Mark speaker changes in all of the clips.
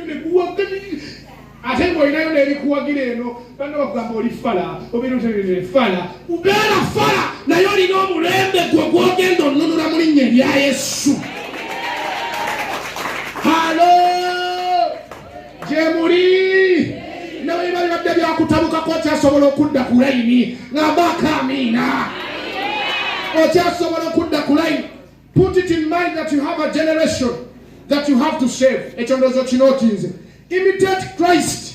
Speaker 1: Nnyo ne guwaga, ate ng'olinayo n'ebikuwagira eno. Banna bakugamba oli fala, obeera fala, ubeera fala, naye olina omulembe gwe gwogenda onunula mu linnya erya Yesu. Hello, gye muli nawe biba bibadde byakutabukako, okyasobola okudda ku layini. Ngamba amiina. Okyasobola okudda ku layini. Put it in mind that you have a generation that you have to save. Ekyo ndowooza okinootinze. Imitate Christ.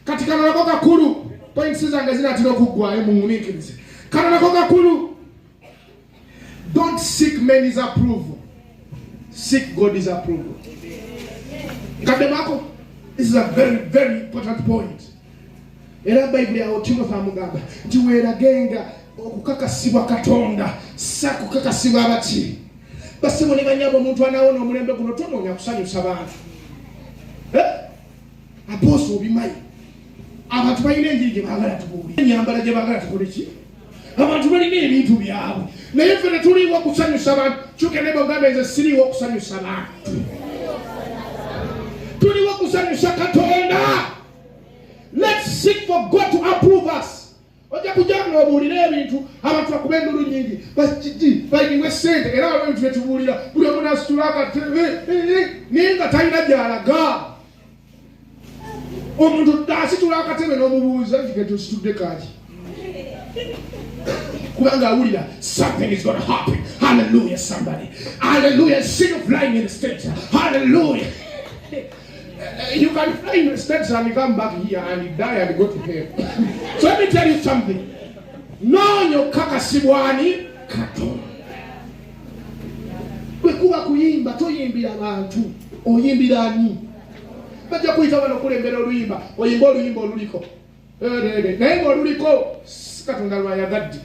Speaker 1: Kati kano nako kakulu. Points zange zinatera okuggwayo, mungumiikirize. Kano nako kakulu. Don't seek men's approval, seek God's approval. Kaddemako. This is a very, very important point. Era Bayibuli awo Timothy amugamba nti weeragenga okukakasibwa Katonda, sa kukakasibwa abaki. Basebo ne banyabo, omuntu anaawona omulembe guno tonoonya kusanyusa bantu. Eh? Apostle, obimanyi, abantu balina enjiri gye baagala tubuulire, enyambala gye baagala tukole ki. Abantu balina ebintu byabwe, naye ffe tetuliiwo okusanyusa bantu. Kyuke ne bogambe, nze siriiwo okusanyusa bantu, tuliwo okusanyusa Katonda. Let's seek for God to approve us. Ojja kujja ng'obuulira ebintu, abantu bakuba endulu nyingi, bakigi bayiwe sente. Era waliwo ebintu byetubuulira, buli omu nasitula akatebe, naye nga talina gy'alaga. Omuntu asitula akatebe n'omubuuza nti ketusitudde kaki, kubanga awulira something is gonna happen. Hallelujah, somebody. Hallelujah. See you flying in the States. Hallelujah. You can fly in the States and come back here and die and go to hell. So let me tell you something. Noonya okukakasibwa ani? Katonda. Bwe kuba kuyimba, toyimbira bantu, oyimbira ani? Bajja kuyita bano okulembera oluyimba, oyimba oluyimba oluliko, naye ng'oluliko si Katonda lwayagadde.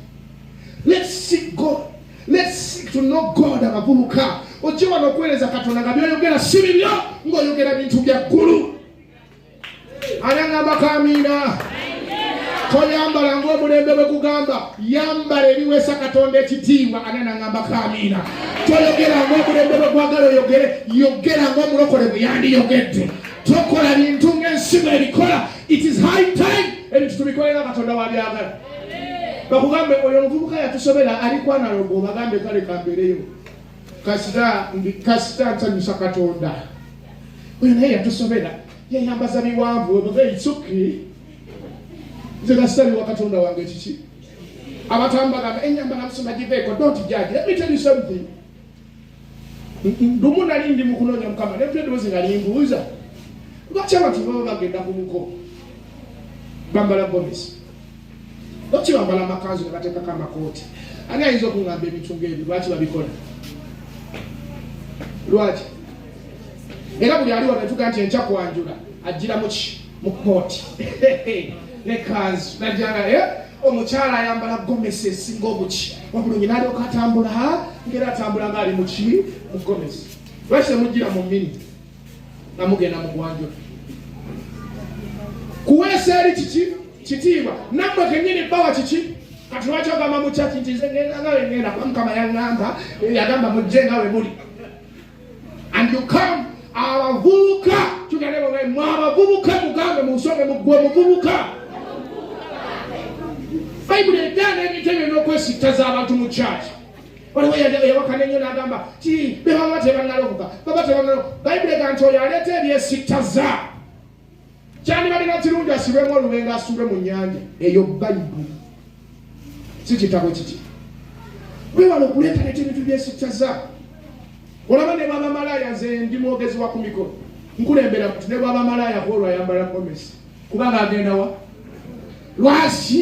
Speaker 1: Let's seek God. Let's seek to know God. Abavubuka, ojje wano okuweereza Katonda nga byoyogera si bibyo, ng'oyogera bintu bya ggulu. Ani agamba kamiina? Toyambala ng'omulembe bwe gugamba, yambala ebiweesa Katonda ekitiibwa. Ani anagamba kamiina? Toyogera ng'omulembe bwe gwagala oyogere, yogera ng'omulokole bwe yandiyogedde. Tokola bintu ng'ensi bwebikola. It is high time ebintu tubikole nga Katonda wabyagala. Bakugambe oyo omuvubuka yatusobera, ali kwanalogo, bagambe kale kambeereyo, kasita kasita nsanyusa Katonda. Oyo naye yatusobera, yayambaza biwanvu. It's okay, nze kasita wa Katonda wange. Kiki abantu bagamba enyambala musoma giveeko? Don't judge. Let me tell you something. Lumu nali ndi mu kunoonya Mukama, nenfuna eddoboozi nga limbuuza lwaki abantu baba bagenda ku buko bambala gomesi, lwaki bambala amakanzu ne bateekako amakooti. Ani ayinza okuŋŋamba ebintu ng'ebyo lwaki babikola? Lwaki? Era buli ali wano netuga nti enkya kwanjula, ajjira muki? Mu kooti ne kanzu, najjanga omukyala ayambala gomesi esinga obuki obulungi, n'alyoka atambula ngera atambula ng'ali muki? Mu gomesi. Lwaki temujjira mu mini nga mugenda mu gwanjula? Kuweesa eri kiki kitiibwa? Nammwe kennyini bawa kiki? Kati lwaki ogamba mu kyaki nti nze ngenda nga wengenda kuba Mukama yaŋŋamba, yagamba mujje nga we muli, and you come? Abavubuka, tugende mwe abavubuka, mugambe munsonge muggwe omuvubuka. Bayibuli egaana ebintu ebyo n'okwesittaza abantu mu kyaki. Waliwo yawakana ennyo n'agamba ti be baba tebannalokoka, baba tebannalokoka. Bayibuli ega nti oyo aleeta ebyesittaza kyandibadde kirungi asibwemu olubengo, asuulwe mu nnyanja. Eyo Bayibuli, si kitabo kiki. Wewala okuleetaleeta ebintu byesittaza. Olaba ne bwaba malaaya, nze ndi mwogezi wa ku mikolo, nkulembera muti ne bwaba malaaya kwolwo ayambala gomesi kubanga agenda wa? Lwaki?